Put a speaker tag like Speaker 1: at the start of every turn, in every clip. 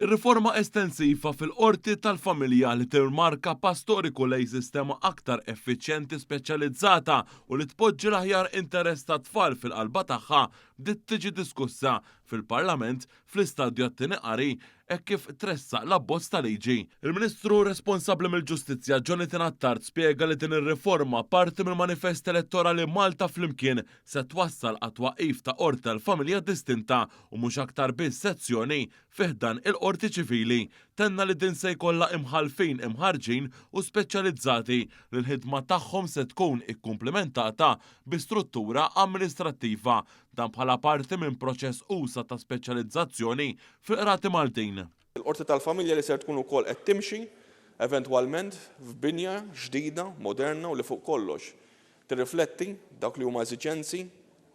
Speaker 1: Ir-riforma estensiva fil-Qorti tal-Familja li tirmarka pass storiku lejn sistema aktar effiċjenti speċjalizzata u li tpoġġi l-aħjar interess tat-tfal fil-qalba tagħha bdiet tiġi diskussa fil-Parlament fl-istadju għat-tieni qari hekk kif tressaq l-abbozz ta' liġi. Il-Ministru responsabbli mill-Ġustizzja Jonathan Attard spjega li din ir-riforma parti mill-manifest elettorali Malta Flimkien se twassal għat-twaqqif ta' Qorti tal-Familja distinta u mhux aktar biss sezzjoni fi ħdan il-Qorti Ċivili. Tenna li din se jkollha imħallfin imħarrġin u speċjalizzati li l-ħidma tagħhom se tkun ikkumplimentata bi struttura amministrattiva Dan bħala parti minn proċess usa' ta' speċjalizzazzjoni fil-qrati Maltin.
Speaker 2: Il-Qorti tal-Familja li ser tkun ukoll qed timxi eventwalment f'binja ġdida, moderna u li fuq kollox tirrifletti dawk li huma eżiġenzi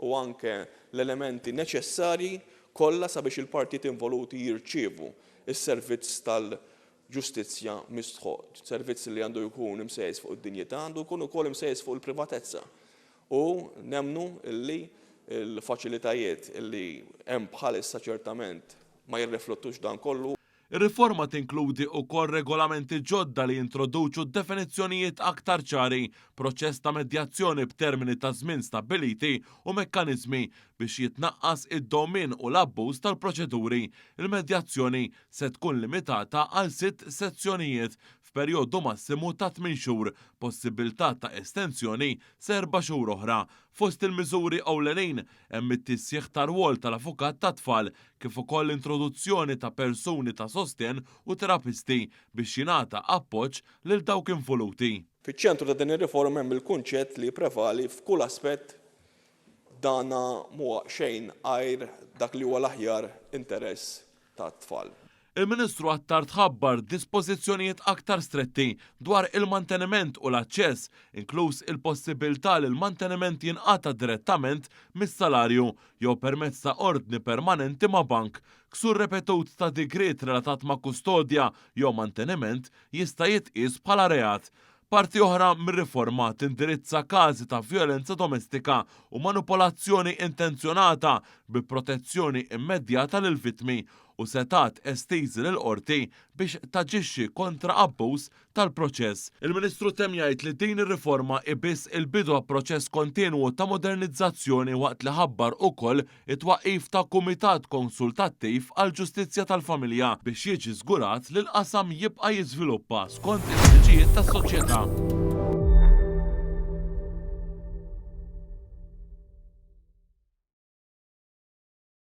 Speaker 2: u anke l-elementi neċessarji kollha sabiex il-partijiet involuti jirċievu s-servizz tal-ġustizzja mistħoqq. Servizz li għandu jkun imsejjes fuq id-dinjità, għandu jkun ukoll imsejjes fuq il-privatezza. U nemmnu li l-faċilitajiet li hemm bħalissa ċertament ma jirriflettux dan kollu.
Speaker 1: Ir-riforma tinkludi wkoll regolamenti ġodda li jintroduċu definizzjonijiet aktar ċari, proċess ta' medjazzjoni b'termini ta' żmien stabbiliti u mekkaniżmi biex jitnaqqas id-dewmien u l-abbuż tal-proċeduri. Il-medjazzjoni se tkun limitata għal sitt sezzjonijiet f'perjodu massimu ta' tmien xhur, b'possibbiltà ta' estensjoni s'erba' xhur oħra. Fost il-miżuri ewlenin hemm it-tisħiħ tar-rwol tal-avukat tat-tfal, kif ukoll l-introduzzjoni ta' persuni ta' sostenn u terapisti biex jingħata appoġġ lil dawk involuti.
Speaker 2: Fiċ-ċentru ta' din ir-riforma hemm il-kunċett li jipprevali f'kull aspett dana m'huwa xejn għajr dak li huwa l-aħjar interess tat-tfal.
Speaker 1: Il-Ministru Attard ħabbar dispożizzjonijiet aktar stretti dwar il-manteniment u l-aċċess, inkluż il-possibbiltà li l-manteniment jinqata' direttament mis-salarju jew permezz ta' ordni permanenti ma' bank. Ksur repetut ta' digriet relatat ma' kustodja jew manteniment jista' jitqies bħala reat. Parti oħra mir-riforma tindirizza każi ta' vjolenza domestika u manipolazzjoni intenzjonata bi protezzjoni immedjata lill-vittmi u setgħat estiżi lill-qorti biex taġixxi kontra abbuż tal-proċess. Il-Ministru temm jgħid li din ir-riforma hi biss il-bidu għa proċess kontinwu ta' modernizzazzjoni waqt li ħabbar ukoll it-twaqqif ta' Kumitat Konsultattiv għall-Ġustizzja tal-Familja biex jiġi żgurat li l-qasam jibqa' jiżviluppa skont il-ħtiġijiet tas-soċjetà.